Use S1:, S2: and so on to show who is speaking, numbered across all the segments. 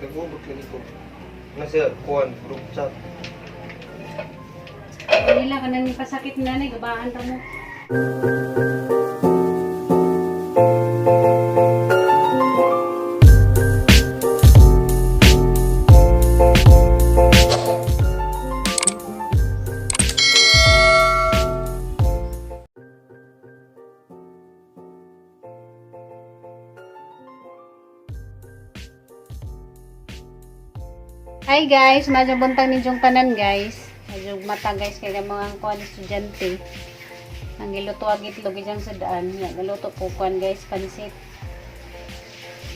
S1: Kagubot lagi ko. Nasa kuan group chat.
S2: Kanila ka nang pasakit na ni gabaan ra mo. Hi guys, medyo buntag ni Jong tanan guys. Medyo mata guys kay mga kuan estudyante. Ang giluto ag itlog diyang sa daan. Nga giluto ko kuan guys pansit.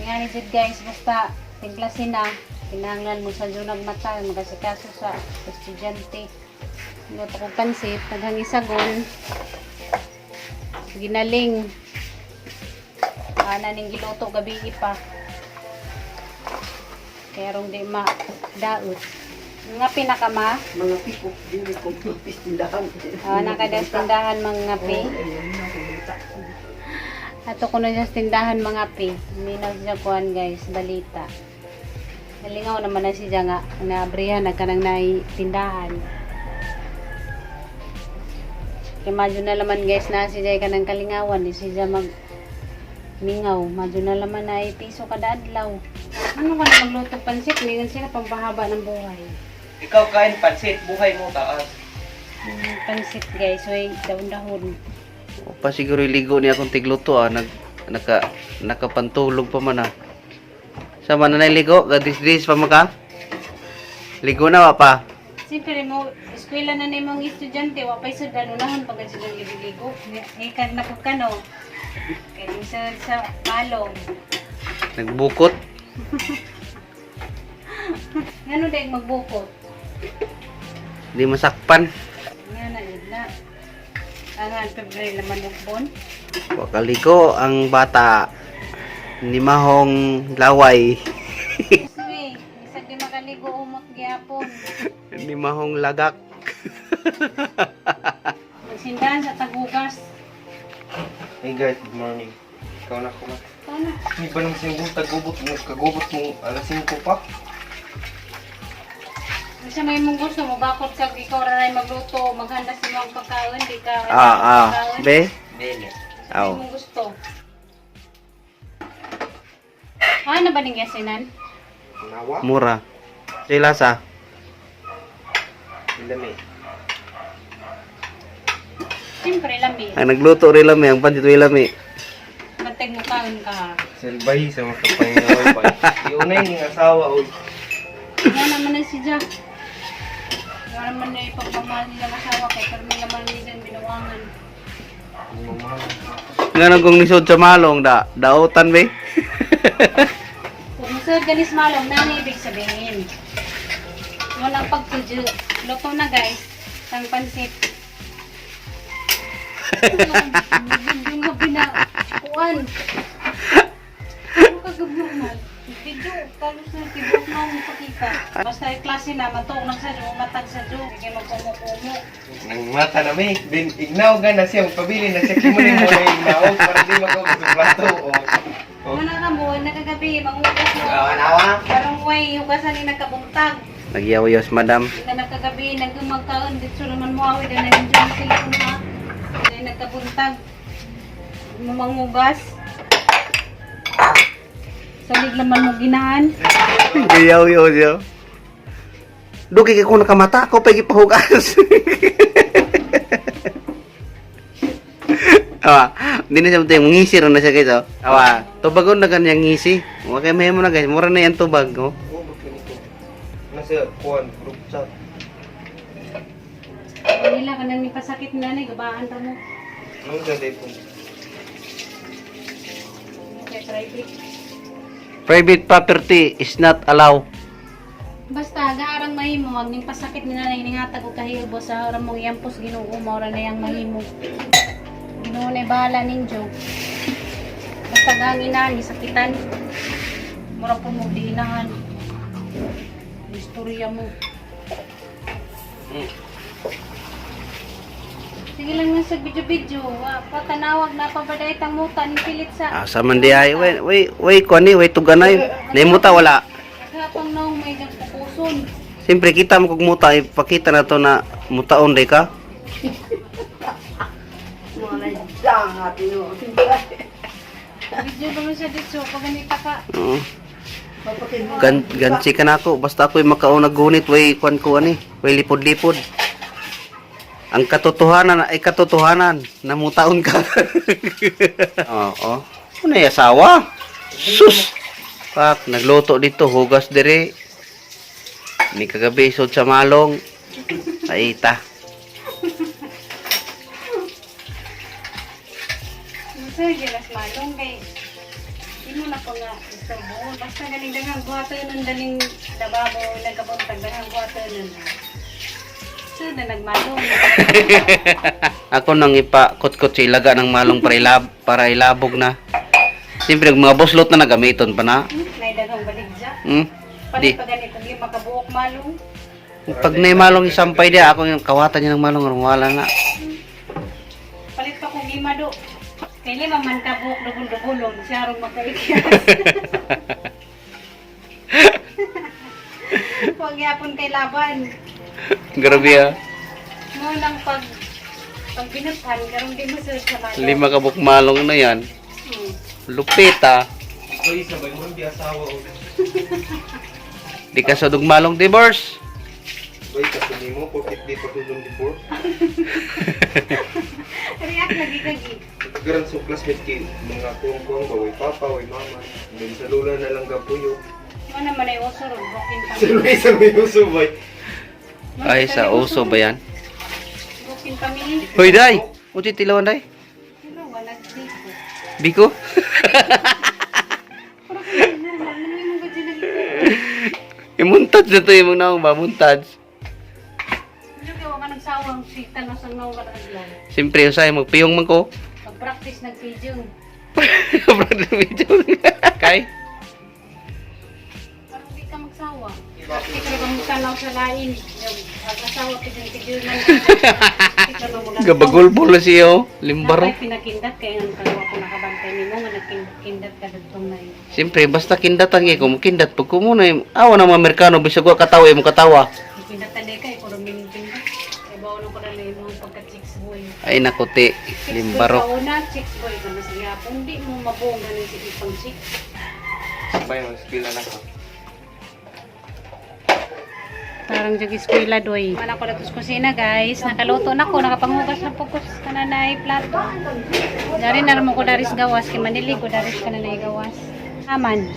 S2: Nga ni jud guys basta tingklase na kinahanglan mo sa junag mata magasikaso sa estudyante. Giluto ko pansit, daghang isagon. Ginaling. Ana ning giluto gabi pa. Kaya rong di ma daot. Nga pinakama,
S3: Mga piko, dili ko mapis tindahan.
S2: ah, nakadas tindahan mga pi. Ato ko na sa tindahan mga pi. Minaw siya kuan guys, balita. Nalingaw naman na siya nga, naabrihan na kanang nai tindahan. Imagine na naman guys na siya kanang kalingawan, di siya mag mingaw. Madyo na laman na ay piso kada adlaw. Ano ka na magluto pansit? Mingan sila pampahaba ng buhay.
S1: Ikaw kain pansit, buhay mo taas.
S2: Pansit guys, way dahon-dahon.
S4: Pa siguro ligo niya akong tigluto ah nag naka nakapantulog pa man ah. Sama na ligo, gadis-dis pa man ka. Ligo na wa pa.
S2: Siyempre mo, eskwela na na yung mga estudyante, wa pa'y sudan, unahon pag silang ligo-ligo. Ikan na po ka, no? Kaya sa palong.
S4: Nagbukot.
S2: Ngano dahil magbukot?
S4: Di masakpan.
S2: Nga na, yun na. Angan, February naman ugbon.
S4: Wa kaligo ang bata. Ni mahong laway.
S2: Sige, isag di makaligo, umot gyapon.
S4: Ni mahong lagak.
S2: Magsindahan sa tagugas.
S1: Hey guys, good morning. Ikaw na ko ma.
S2: Ito na.
S1: Hindi ba nang siyang tagubot mo, kagubot mo alas 5 pa?
S2: Kasi may mong gusto mo, bakot ka, ikaw rin magluto, maghanda sa mga pagkaon, di ka.
S4: Ah, ah.
S2: Pagkaon.
S4: Be.
S1: Dili.
S4: Aw.
S2: May mong gusto. Ano ba ning yasinan?
S1: Nawa?
S4: Mura. Sila sa
S1: Lami.
S2: Siyempre, lami.
S4: ang nagluto rin lami, ang pansit rin lami.
S2: Bantay mo kaon ka.
S1: Selbay sa mga kapangaw pa. Iunay ning asawa oy.
S2: Nga naman na si Jack. Nga naman na ipagmamahal nilang asawa kay pero may laman niya dyan binuwangan.
S1: Mamahal.
S4: Nga kung nisod sa malong da, daotan be.
S2: Kung musod ganis malong, nani ibig sabihin. Walang pagtudyo. Luto na guys. Tang pansit. Yung gabi na kuan. Ano kagabi na? Video, talos na tibok na akong pakita. Basta yung klase na, matuog na sa dyo, matag sa dyo. Sige magkumo-kumo.
S1: Nang mata na mi, bin ignaw ga na siya, pabili na siya kimo ni mo na ignaw para di magaw sa plato. Oh. Oh.
S2: Ano na ka mo, nakagabi, mangugas mo.
S1: Awa nawa.
S2: Parang way, hugasan ni nagkabuntag.
S4: Nagyaw-yaw madam.
S2: Hindi ka nagkagabi, nagmagkaon, dito naman mo awid na nag-enjoy sila kung ha. Hindi nagkabuntag. Mumangugas. Salig naman mo ginahan.
S4: Gayaw-yaw siya. Dugi kay ko nakamata ako pa gipahugas. Awa, hindi na siya mutay, ngisi rin na siya guys. Oh. Awa, tubagon na kanyang ngisi. Okay, may mo na guys, mura na yan tubag. Oh.
S1: Gubot lagi ko. Nasa kuan group chat.
S2: Kanila ka nang ipasakit na ni, gabaan ra mo.
S1: Nung gaday po.
S2: Okay, private.
S4: Private property is not allowed.
S2: Basta, gaarang mahimo, wag ning pasakit ni nanay ningatag og kahilbo sa oras mong yampos Ginoo mao ra na yang mahimo. Ginoo na bahala ninyo. Basta ganginahan, gisakitan. Mura po mo diinahan. Istorya mo. Sige lang na sa video-video. Wa, patanawag na pabaday tang muta ning pilit sa
S4: Ah, sa man di ay, way, way, way, kuan ni, way tuganay. Naimuta wala.
S2: Wala pang naong may diyang pupuson.
S4: Siyempre kita mo kog muta, ipakita na to na mutaon day ka.
S3: Mga nagdangat, ino.
S2: Video naman siya dito, pag ganita ka.
S4: Oo.
S3: Mapakin mo.
S4: Gansi ka na ako. Basta ako'y makauna gunit, way kwan ko ani, way lipod-lipod. Ang katotohanan ay katotohanan, namutaon ka. Oo. Ano yung asawa? Sus! Pak, nagluto dito, hugas dire. Ni kagabi isod sa malong. Ay, ta.
S2: Sir, gilas malong kay imo na pa nga istorbo. Basta galing daghang buhaton nun daling lababo nagkabuntag daghang buhaton nun. Sir, na nagmalong.
S4: Ako nang ipakutkot sa ilaga ng malong para ilabog na. Siyempre, ang mga buslot na nagamiton pa na.
S2: Nay daghang baligya.
S4: Di.
S2: Palit pa gani kung lima ka buok malong.
S4: Pag may malong isampay dia, ako yung kawatan niya ng malong, wala na.
S2: Palit pa kung lima do. Kay lima man ka buok dugol-dugolon, siya ron makaikyas. Huwag yapon kay laban.
S4: Grabe ah.
S2: Mo nang pag binutan, karon di mo sir sa malong.
S4: 5 ka buok malong na yan. Lupit ah.
S1: Uy, sabay mo di asawa o.
S4: Di ka sa malong divorce.
S1: Uy, kasi mo porkit di pa tulong divorce.
S2: React lagi kagi.
S1: Garan sa classmate kay mga kuwang-kuwang ba, way papa, way mama. Then sa lola na lang gapuyo.
S2: Mo naman ay uso ron, broken
S1: Sa
S2: family.
S1: sa may uso boy.
S4: Ay, sa uso ba yan?
S2: Broken family.
S4: Hoy, day! Uti tilawan, day.
S2: Pero wala dito.
S4: Biko?
S2: Pero kung normal, ano yung mga dyan nagito?
S4: Imuntaj na to yung naong ba? Muntaj.
S2: Ano kaya ka nagsawang si tanos ang naong kataglan.
S4: Siyempre, usay, magpiyong man ko.
S2: Pag-practice nag-video.
S4: Kay?
S2: Parang di ka magsawa. Practice na kang tanaw sa lain. Yung pag-asawa, pidyo-pidyo na.
S4: Gabagulbol na siya, oh. Limbaro.
S2: Napay pinakindat kaya nga kagawa ko nakabantay nimo nga nagkindat ka dugtong na yun.
S4: Siyempre, basta kindatan kay ko, kindat pag ko muna, awa na mga Amerikano, bisag wa katawa, imo katawa.
S2: Kindatan di ka, ikaw rin mining kindat. Kaya bawa na ko na lang yung pagka chicks boy.
S4: Ay, nakuti.
S2: Chicks boy
S4: Limbaro.
S2: ka una, chicks boy ka mas gihapon. Di mo mabuong ganun si ipang chicks.
S1: Sabay mo, skill na ako.
S2: Parang jag eskwela doy. Wala ko na sa kusina guys. Nakaluto na ko, nakapanghugas na po ko sa kananay plato. Dari na mo ko daris gawas kay manilig ko daris kananay gawas. Aman.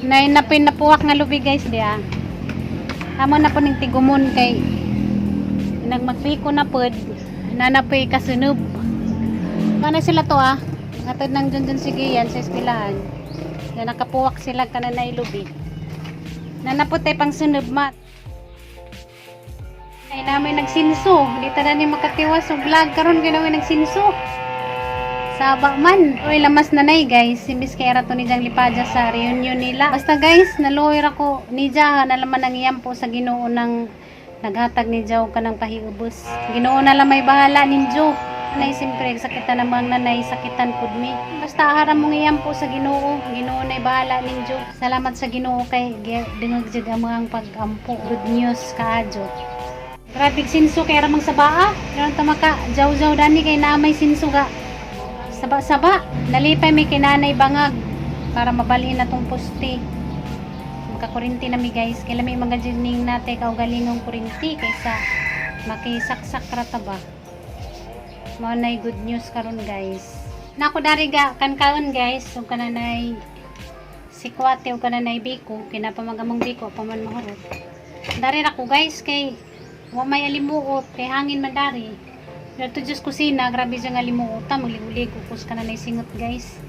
S2: Nay napin napuwak nga lubi guys diya. Amo na po ning tigumon kay nagmagpiko na pod nanapoy kasunob. Kana sila to ah. Hatod nang dun dun sige yan sa eskwelahan. Na nakapuwak sila kananay lubi. Nanapot ay pang sunod mat. Ay namin nagsinso. Di ta na ni makatiwas og vlog karon kay namin nagsinso. Saba man. Oy lamas na nay guys. Si Miss Kera to ni Jang Lipadya sa reunion nila. Basta guys, naluoy ra ko ni Jaha na laman ang iyam po sa Ginoo ng naghatag ni Jaw kanang pahiubos. Ginoo na lang may bahala ninjo. Nay siyempre sakitan namang nanay sakitan pud mi. Basta aram mong iyam po sa Ginoo. Ginoo nay bahala ninjo. Salamat sa Ginoo kay dungog jud ang mga pag-ampo. Good news kaadyo. Grabe sinso kay ramang sabaa. Karon ta maka jaw-jaw dani kay naamay sinso ga. Saba-saba. Nalipay may kinanay bangag para mabalhin na tong poste. Makakurinti na mi guys. Kailan may mga jining nate kaugalingong kurinti kaysa makisaksak ra ta ba. Mao nay good news karon guys. Nako dari ga kankaon guys, ug kananay sikwate ug kananay biko, kinapamagamong biko pa man mahurot. Dari ra ko guys kay wa may alimuot kay hangin man dari. Dito Diyos kusina, grabe siya nga limuota, magligo-ligo kus ka na singot guys.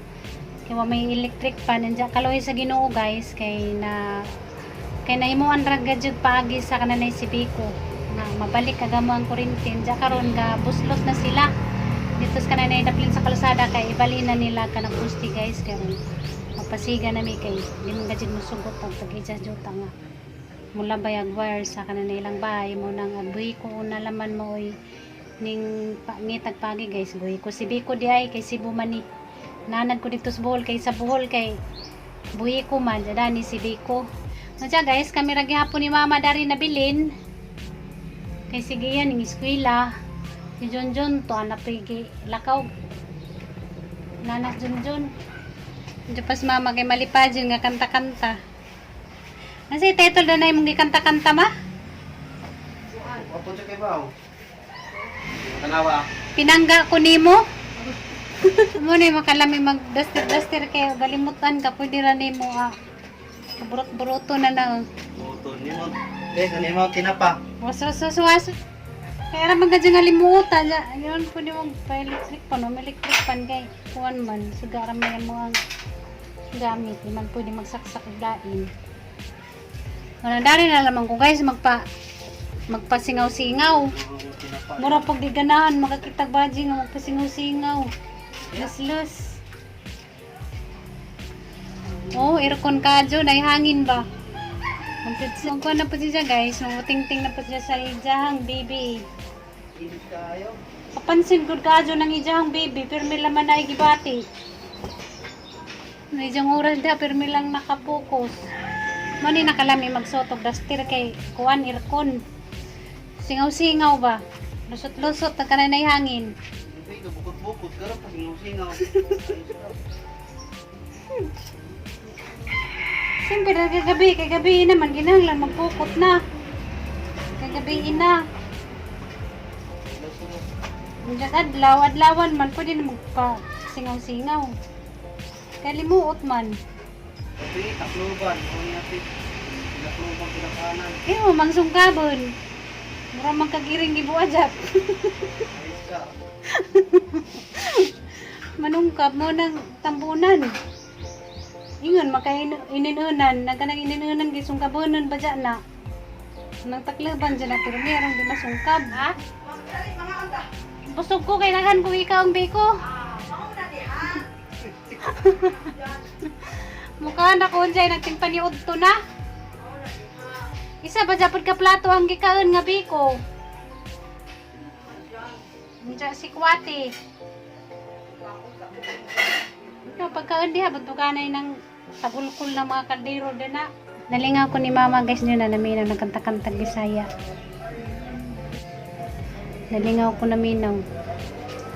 S2: Kay wa may electric pan, nandiya kaloy sa Ginoo guys kay na kay nahimuan ra gud paagi sa kananay si Biko nga mabalik kagamo ang kuryente. Nandiya karon ga buslos na sila. Dito sa kananay daplin sa kalsada kay ibali na nila kanang pusti guys karon. Mapasiga na mi kay di man gajud mosugot ang pag-ija juta nga mula bayag wire sa kananay ilang bahay mo nang abuhi ko una laman mo oy ning pangitag pagi guys buhi ko si Biko di ay kay Cebu man ni nanad ko dito sa Bohol kay sa Bohol kay Buhi ko man dyan ni si Biko. Madya guys, kami ra gihapon ni Mama dari nabilin. Kay sige yan ning eskwela. Si Junjun to anak pigi lakaw. Nanas Junjun. Diyo pas mama kay malipajin nga kanta-kanta. Ano title na na imong gikanta-kanta ma?
S4: Wapo siya kay Bao. Tanawa.
S2: Pinangga ko nimo. Mo ni makalami mag duster duster kayo galimutan ka pwede ra nimo ah. Burot-buroto na na.
S4: Buto nimo. Eh, kanimo tinapa.
S2: Was was was was. Kaya ra man nga limutan ja. Yun pwede mong pa-electric pan o electric pan kay kuan man sugara man yung mga gamit di man pwede magsaksak og lain. Wala dari na lamang ko guys magpasingaw-singaw. Mura pag di ganahan makakita baji nga magpasingaw-singaw. Lus-lus. Oh, aircon ka dyan. Ay hangin ba? Magkuha na po siya guys. Mamuting-ting na po siya sa ijahang baby.
S4: Init kayo.
S2: Kapansin gud ka dyan ang ijahang baby. Pero may laman na igibati. May ijang oras da. Pero may lang nakapokus. Mani nakalami magsuot og duster kay kuan aircon. Singaw-singaw ba? Lusot-lusot na kanay hangin.
S4: Hindi, bukod-bukod. Pero pasingaw-singaw.
S2: Siyempre, kagabi, kagabi naman, ginanglan, magpukot na. Kagabi na. Diyan adlaw, adlawan man, pwede na magpa singaw-singaw. Kalimuot man.
S4: Kasi takloban. Ano niya ate? Takloban pinakanan.
S2: Eh, oh, mangsungkabon. Mura man kagiring gibuadjak.
S4: Ayos ka.
S2: Manungkab mo ng tambunan. Ingon, makaininunan. Nagkanang ininunan, gisungkabonon ba dyan na? Nang taklaban dyan na, pero merong di masungkab. Ha? Busog ko, kailangan ko ikaw ang biko. Mukha na ko dyan, nagtimpaniod to na. Isa ba japod ka plato ang gikaon nga biko? Diyan si Kwate. Ikaw, pagkaon diha, buntukanay ng tagulkul na mga kaldero din na. Nalingaw ko ni Mama guys nyo na naminaw, nagkanta-kanta Bisaya. Nalingaw ko naminaw.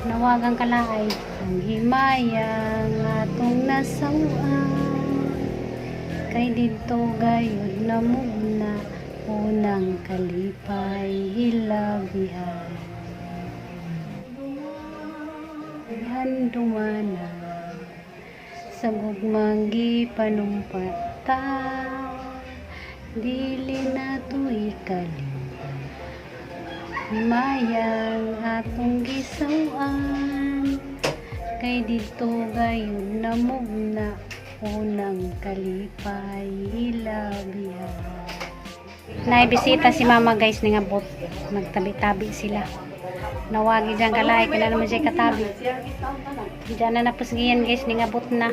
S2: Nawagang kalaay. Ang himayang atong nasawaan. Kay dito gayud na mugna unang kalipay hilabihan. Handumana sa gugmang gipanumpata dili na tu'y kalimtan mayang atong gisawan kay dito gayon namugna unang kalipay hilabihan. Naibisita si mama guys ni nga bot. Magtabi-tabi sila. Nawagi dyan kalay, kailan naman siya katabi. Diyan na napusgiyan guys, ningabot na.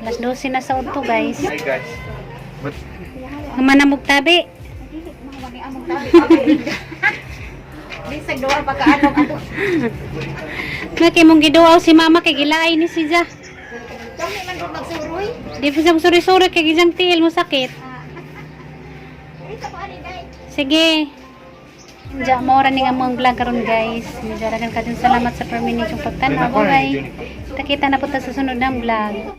S2: Alas 12 na sa udto guys.
S1: Hi guys. But
S2: Naman tabi.
S3: Bisag duha pagkaanong ato.
S2: Naki mong giduaw si mama kay gilaay ni si Ja.
S3: Kami man kung magsuroy.
S2: Di pa siyang suri-suri kay gijang tiil mo sakit. Sige. Diya, maura ni nga mga vlog karon guys. Medyo ragan ka salamat sa permanent yung pagtanaw. Bye. Takita na po ta sa sunod ng vlog.